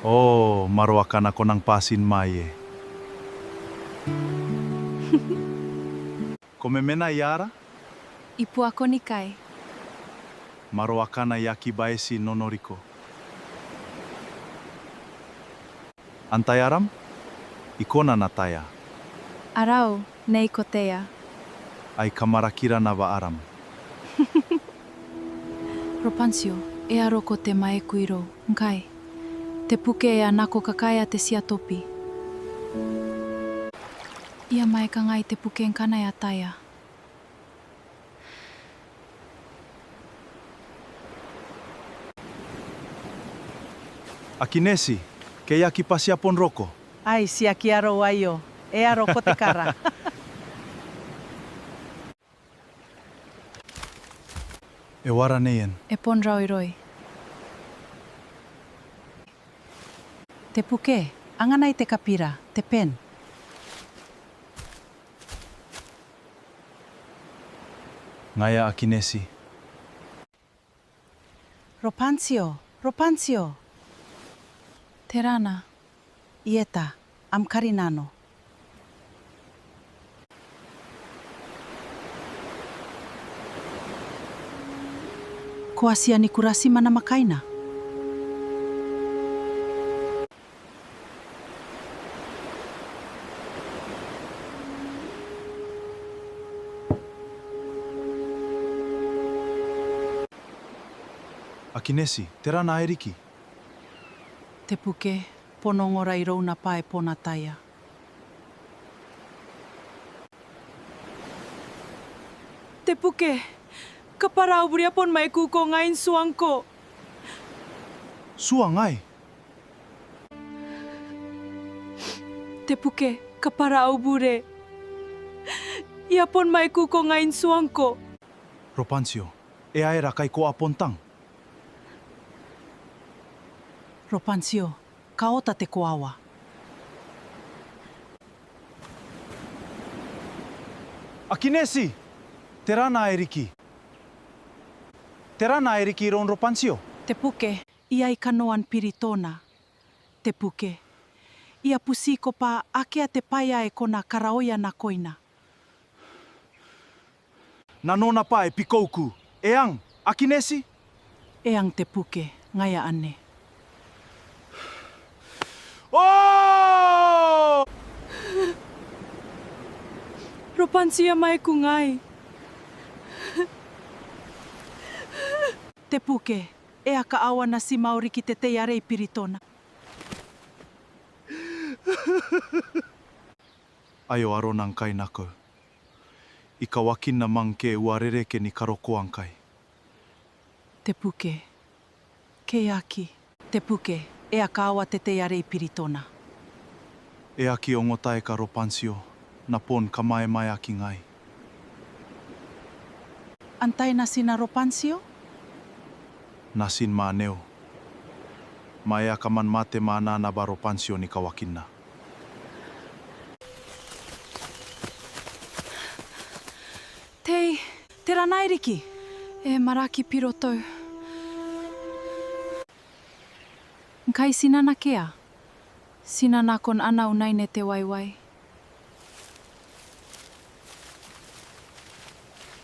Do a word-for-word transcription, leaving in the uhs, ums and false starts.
O, maroakana ko nang bati n mai e. Ko memena i aara? I buakoni kai. Maroakana I aki baeti nonoriko. Antai aram? I kona n ataia. Arau, Nei Kotea. Ai kamarakira naba aram. Robantio, e a roko te maeku irou, ngkai. Te buke e a nako kakaea te tia tobi. I a maeka ngai te buke ngkana e ataia. Akineti, ke I aki bati a bon roko? Ai, ti aki arou aio. E a roko te kara. E uara neien? E bon raoiroi. Te buke, anganai te kabira, te ben. Ngaia Akineti. Robantio, Robantio. Tera ana? Ieta, am karinano. Ko a tia ni kurati ma namwakaina? Akineti, tera ana ae riki? Te buke, bon ongora irou naba e bon ataia. Te buke, kabwara au bure, e a bon maikuko ngai n tua ngkoe. Tua ngai? Te buke, kabwara au bure. E a bon maikuko ngai n tua ngkoe. Robantio, e aera ngkai ko a bon tang? Robantio, kaota te koaua. Akineti! Tera ana ae riki? Tera ana ae riki iroun Robantio? Te buke, iai kanoan Biritona. Te buke, I a butiko bwa akea te bwai ae kona karaoia nakoina. Nanona bwa e bikouku. Eang, Akineti? Eang te buke, ngaia anne. O! Robantio, e a maeku ngai. Te buke, e a kaawa nati mao riki te tei arei Biritona. Aio arona ngkai nakoiu. I kawakinna ma ngke e uarereke ni karokoa ngkai. Te buke, ke e aki. Te buke, e a kaawa te tei arei Biritona. E aki ongotaeka Robantio, N na bon kamaemaeaki ngai. Antai natina Robantio? Natin mwaaneu. Ma e a kaman mate mwaanaa naba Robantio ni kawakinna. Tei, tera ana ae riki? E maraki Birotou. Ngkai ti na nakea? Ti na nakon ana unaine te waiwai.